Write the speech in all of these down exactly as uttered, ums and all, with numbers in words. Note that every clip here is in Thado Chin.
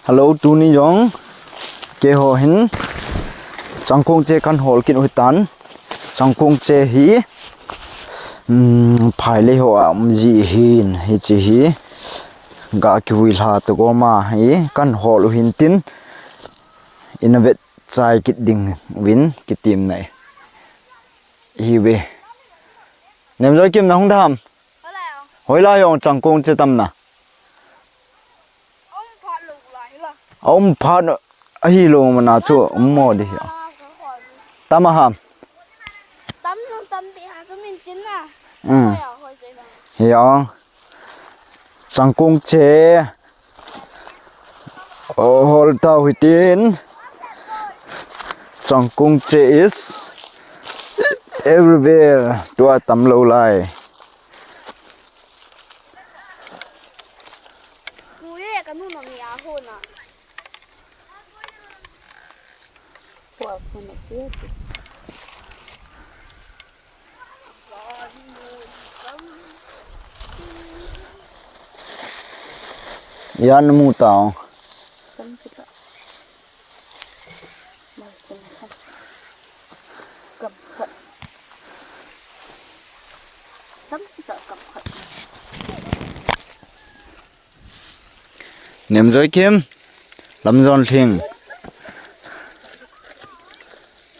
Hello, tuni jong keiho hin changkong che kan hol kit u hitan. Changkong che hi, um, phailei hoa um ji hin, hiche hi ga kihui lha to goma hi kan hol u hin tin, ina vet chai kit ding uvin kitim nai. Hive. Nemjoikim, na hung dam? Hoilai jong changkong che tam na. A um phat ahilou mana chu um mo di hi. Tam a ham? Tam nung tam pi ha chu min tin na. Um. Hi a. Changkong che. Oh, hol tau hitin. Changkong che is everywhere. Tua tam lou lai. Kuye ka nu no mi a ho na. Yan mu tao. Nemjoikim, Lamjonlhing.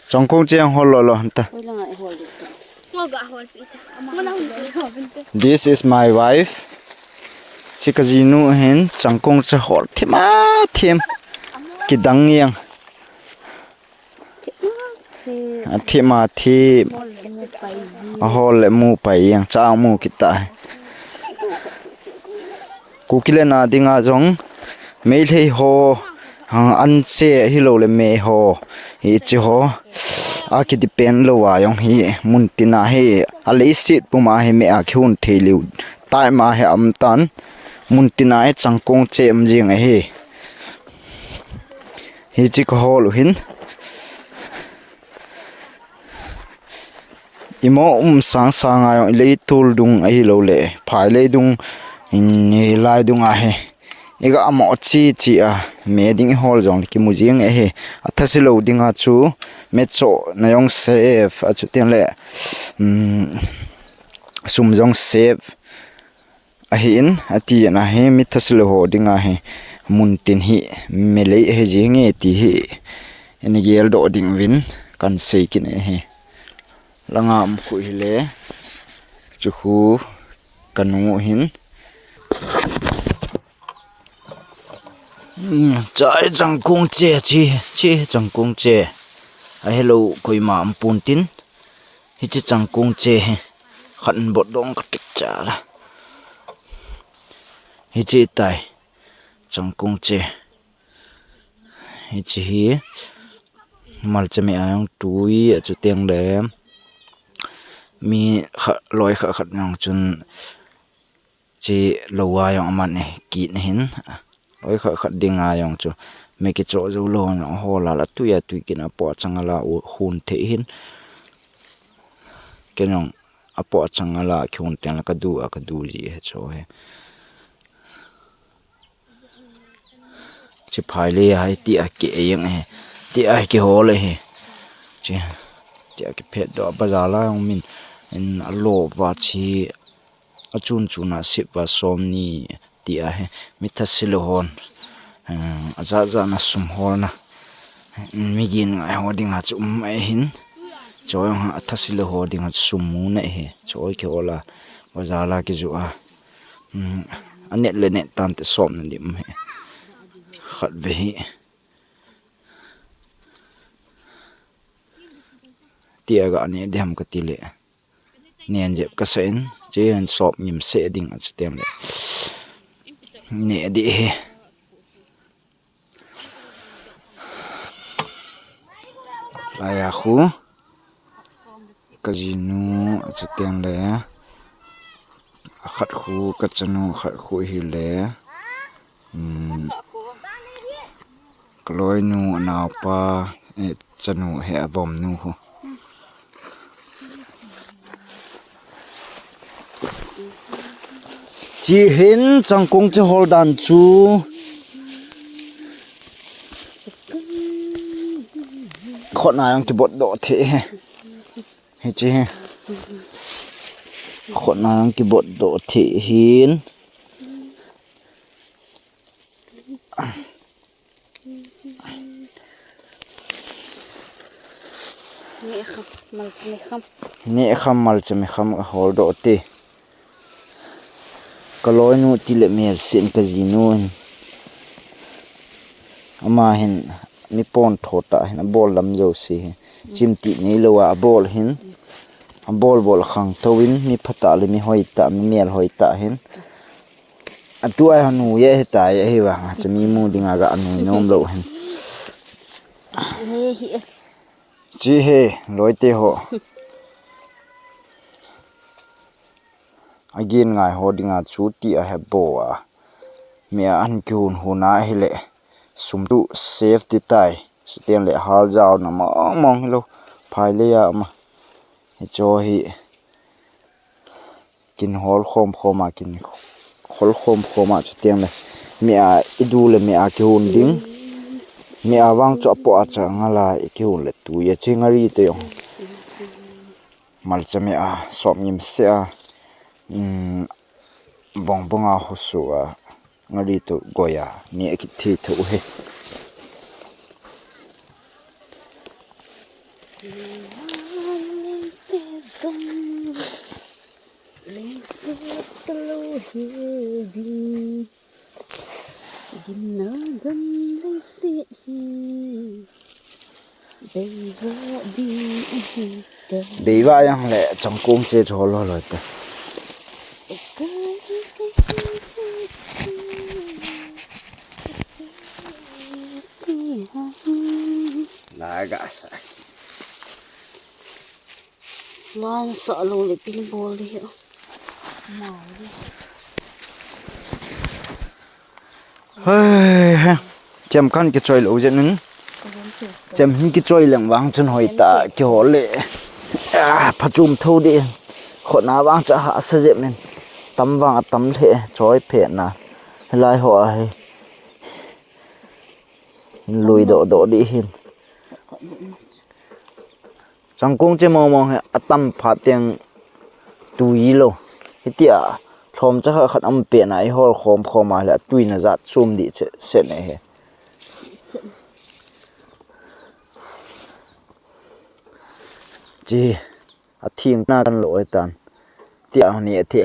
Changkong che hol lou lou ta. This is my wife. Chi ka jinu hin changkong che hol thim a thim. Kidang yang. A thim a thim. A hol le mu pai yang, chang mu kit ta. Kuki le na dinga jong Meitei ho, ah, an che hilou le me ho, hiche ho a ki depend lou a jong hi mun tina hi a leiset puma hi me a kihun thei lou tai ma hi um tan, mun tina hi changkong che um jing ahi. Hiche ka hol u hin. Imo um sang sang a jong i leitul dung ahilou le, phailei dung, in i lai dung ahi. I ga mo chi chi a, me ding i hol jong le kimu jing ahi. A thase lou dinga chu, me cho na jong save, a chu tin le, um, sum jong save. Ahin, ati na hi, mi thase lou ho dinga hi, mun tin hi, me lei ahi jing e ti hi, ina gel doh ding uvin, kan sei kit e hi. Langa um khu hi le, chu khu ka nu hin. Hmm, chai changkong che, chi, chi changkong che. Ahilou koima um pon tin. Hiche changkong che hi khat in bot dong ka tik cha la. Hiche tai changkong che. Hiche hi malcha me a jong tui a chu teng le mi kha, loi kha khat jong chun Chi lou a jong aman e, kit na hin. Loi khat khat ding a jong chu. Me kicho jou lou jong hol a la tui a tui kit a po chang a la u hun thei hin. Ken jong a po chang a la ki hun teng la ka du a ka du ji he cho he. Chi phai le hai ti a ki e jeng he. Ti a ki hol he. Chi, ti a ki phet do bazar la jong min in a lo va chi a chun chun a sip va som ni ti a he. Mi thase lou hon, eh, a ja ja na sum hol na. Mi gin ngai ho ding a chu um a hin. Choi ho a thase lou ho ding a chu sum mu na he. Choi ki hol a. Bazar la ki ju a. Um, a net le net tan te som na di um he. Khat ve hi. Ti a ga ne di ham ka ti le. Nen jep ka sa in, che hen sop ngim se ding a chu teng le. Ne di he. Lai a khu. Ka jinu a chu teng le. A khat khu, ka chanu khat khu hi le. Um, Ka loinu, a naopa, eh, chanu he a vomnu ho. Chi hin changkong che hol dan chu. Khotna jong kibot doh thei hi. Hichi hi. Khotna jong kibot doh thei hin. Neh kham, malcha me kham. Neh kham, malcha me kham ahol doh te. Ka loinu tile mel sen ka jinu hin. Ama hin mi pon tho ta hin abol lam jo si hi. Chim ti nei lo a abol hin. Abol bol khang tho in mi pha ta le mi hoi ta, mi mel hoi ta hin. Atu ai hanu ye he ta ye hi vang a, chami mu ding a ga anu nom lo hin. He hi e. Chi he, loi te ho. Agin ngai ho ding a chu ti a he bo a. Mi a an ki hun hun a hi le. Sum tu safety tai. Suten le hal jao na mong mong hi lo. Phai le ya ma. Hi cho hi. Kin hol khom khom a, kin hol khom khom a chutiang le. Mi a i du le mi a kihun ding. Mi a vang chu a po a cha nga la i kihun le tu ya chi ngari te yong. Malcha mi a som ngim se a. Um, bong bong a husu a. Ngari tu goya ni a kit thi thu he. Beiva yang le changkong che cho lo lo ta. Laga sa. Lan sa lo le pin bol di. Hei, hei. Chem khan kichoi lo jeng in. Chem hin kichoi leng vang chun hoi ta kihol le. Ah, phachum tho di. Khotna vang cha ha sa jep min. Tam vang a tam le choi phe na. Lai ho a he. Lui do do di hin. Changkong che mong mong hi atam phat teng tui lo. Hitia lhom cha kha khat um pe na i hol khom khom a le tui na jat sum di che se ne he. Chi a thing na kan lo e tan. Tia ni a thi.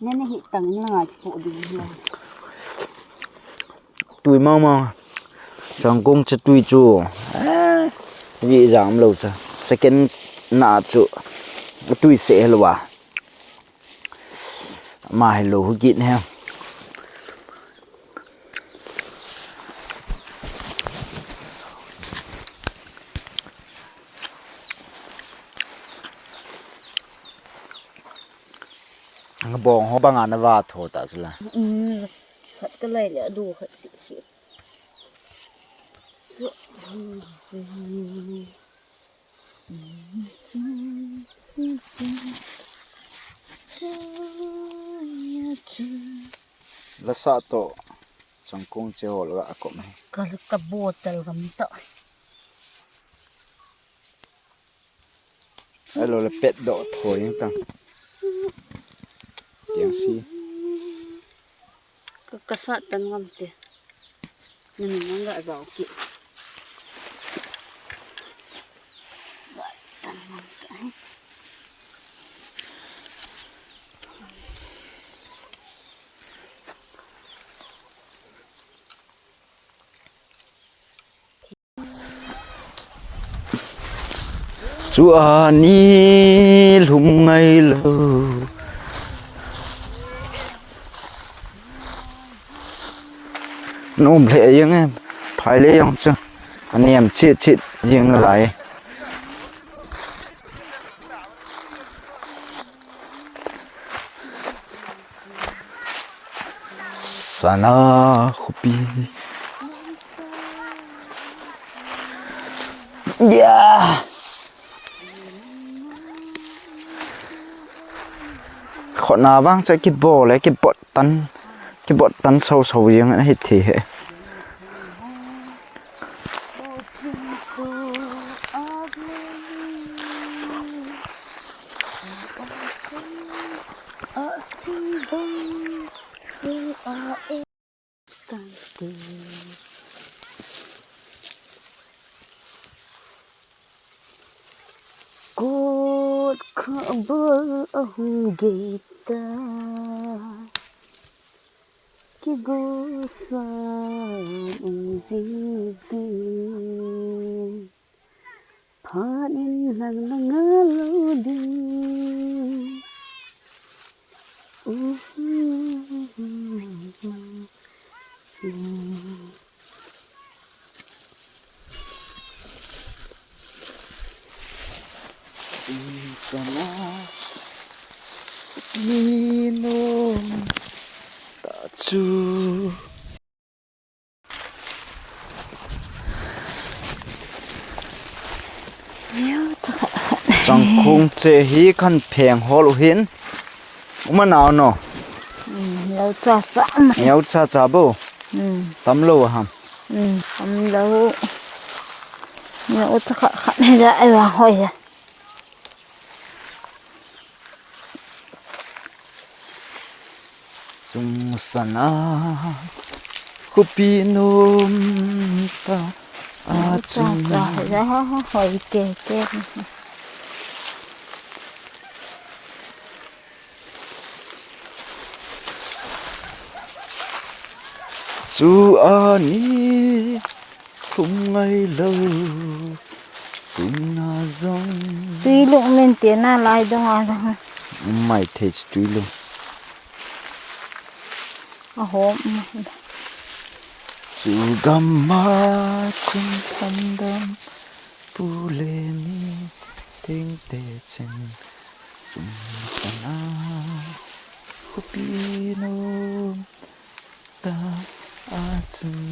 Nene hi tang na ngai po ding na. Tui mama. Changkong che tui chu. Eh, ri jam lo cha. Second na chu. Tui se helwa. Ma hello hu git he. Bong ho banga na va tho ta chu la. Um, khat ka lai le a du khat si si. So, la sa to changkong che ho la a ko me. Ka, ka bottle gam ta. Ai lo le pet do thoi tang. Tiang si. Ka, ka sa tan ngam te. Nanu nang ga vau ki. Sa tan ngam te. Chu ani lhum ngai lo. Nom le jeng em, phai le jong chu. Anem chit chit jeng lai. Sana khopi. Ya. Khotna vang cha kibol le kibot tan. Kibot tan so so jeng ahi thei he. Asibang, a e tante. Kot khabal ahung gei ta. Kigosa um jing jing. Phat in nang na ngah lou ding. Insana ni nom ta chu. Changkhung che hi kan pheng hol u hin. Uma nau no. Lou cha cha ma. Lou cha cha bo. Tam lou ham. Tam lou. Lou cha kha kha ne ja ai wa hoi ya. Chungsana khupi nom ta a chung. Hoi ke ke. Chu ani thum ngai lou tuna jong. Tui lung min te na lai dong a dong. Mai thei chu tui lung. A hom. Chu gam ma chun thandam pu le mi teng te chen chun sana khupi nom ta a chun.